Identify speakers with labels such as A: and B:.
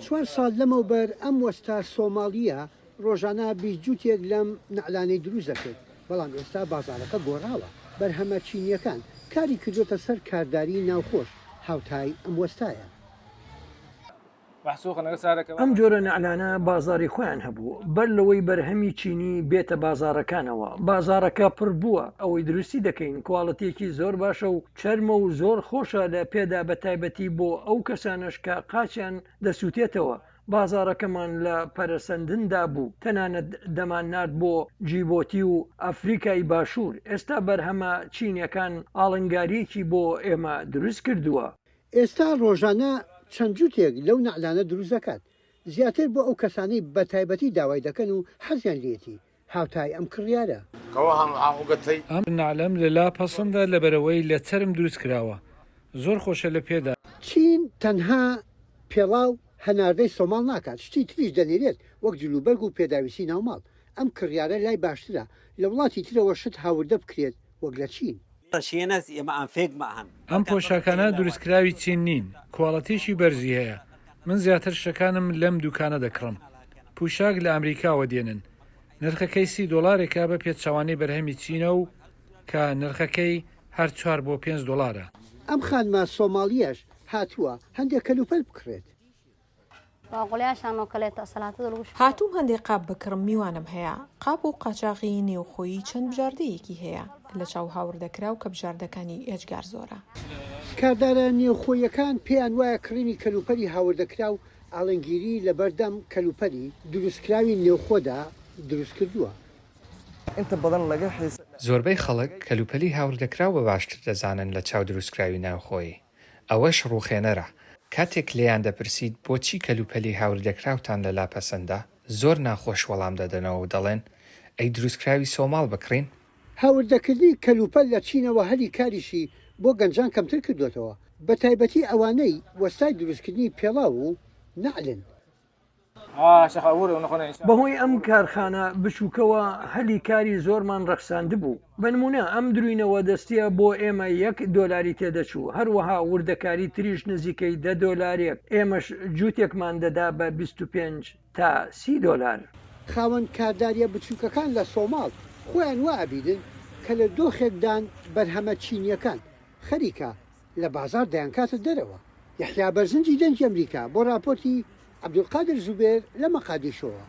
A: چوار ساڵ لەمەوبەر ئەم وەستا سۆماڵییە ڕۆژانە 20 جووتێک لەم نەعلانەی دروست دەکرد، بەڵام ئێستا بازاڕەکە گۆڕاوە، بەرهەمە چینییەکان کاری کردۆتە سەر کارداریی ناوخۆش هاوتای ئەم وەستایە.
B: ئەم جۆرە نەعلانە بازاڕی خۆیان هەبوو، بەر لەوەی بەرهەمی چینی بێتە بازاڕەکانەوە، بازاڕەکە پڕ بووە، ئەوەی دروستی دەکەین کواڵتییەکی زۆر باشە و چەرمە و زۆر خۆشە لە پێدا بەتایبەتی بۆ ئەو کەسانەش کە قاچیان دەسوتێتەوە، بازاڕەکەمان لە پەرەسەندندا بوو، تەنانەت دەماننارد بۆ جیبۆتی و ئەفریکای باشوور، ئێستا بەرهەمە چینیەکان ئاڵنگارییەکی بۆ ئێمە دروست کردووە.
A: ئێستا ڕۆژانە چەند جوتێک لەو نەعلانە دروست دەکات، زیاتر بۆ ئەو کەسانەی بەتایبەتی داوای دەکەن و حەزیان لێیەتی، هاوتای ئەم کڕیارە.
C: ئەم نەعلەم لەلا پەسەندە لەبەرئەوەی لە چەرم دروست کراوە زۆر خۆشە لە پێدا.
A: چین تەنها پێڵاو هەناردەی سۆماڵ ناکات، شتی تریش دەنێرێت وەک جلوبەرگ و پێداویستی ناوماڵ، ئەم کڕیارە لای باشترە لە وڵاتی ترەوە شت هاوردە بکرێت وەک لە چین.
C: ئەم پۆشاکانە دروستکراوی چین نین، کواڵەتیی بەرزی هەیە، من زیاتر شتەکانم لەم دوکانە دەکڕم، پوشاک لە ئەمریکاوە دێنن، نرخەکەی سی دۆڵارێکە بە پێچەوانەی بەرهەمی چینە و کە نرخەکەی هەر چوار بۆ پێنج دۆڵارە.
A: ئەم خانمە سۆماڵییەش هاتووە هەندێک کەلوپەل بکڕێت.
D: هاتووم هەندێ قاپ بکڕم میوانم هەیە. قاپ و قاچاغی نێوخۆیی چەند بژاردەیەکی هەیە لە چاو هاوردەکراو کە بژاردەکانی ئێجگار زۆرە.
A: کاردارە نێوخۆییەکان پێیان وایە کڕینی کەلوپەلی هاوردەکراو ئاڵنگیری لەبەردەم کەلوپەلی دروستکراوی نێوخۆدا دروستکردووە.
E: زۆربەی خەڵک کەلوپەلی هاوردەکراو بە باشتر دەزانن لە چاو دروستکراوی ناوخۆیی. ئەوەش ڕووخێنەرە. کاتێک لێیان دەپرسیت بۆچی کەلوپەلی هاوردەکراوتان لەلا پەسەندە، زۆر ناخۆش وەڵام دەدەنەوە و دەڵێن، ئەی دروستکراوی سۆماڵ بکڕین؟
A: هاوردەکردنی کەلوپەل لە چینەوە هەلی کاریشی بۆ گەنجان کەمتر کردۆتەوە، بەتایبەتی ئەوانەی وەستای دروستکردنی پێڵاو و نەعلن.
B: بەهۆی ئەم کارخانە بچووکەوە هەلی کاری زۆرمان ڕەخساندبوو، بە نموونە ئەم دروینەوە دەستییە بۆ ئێمە یەک دۆلاری تێدەچوو، هەروەها وردەکاری تریش نزیکەی دە دۆلارێک، ئێمەش جووتێکمان دەدا بە 25 تا 30 دۆلار.
A: خاوەن کاردارییە بچووکەکان لە سۆماڵ خۆیان وا ئەبینن کە لە دۆخێکدان بەرهەمە چینییەکان خەریکە لە بازاڕ دەیانکاتە دەرەوە. یەحیا بەرزنجی دەنگی ئەمریکا بۆ ڕاپۆرتی عەبدولقادر زوبێر لە مەقادیشۆوە.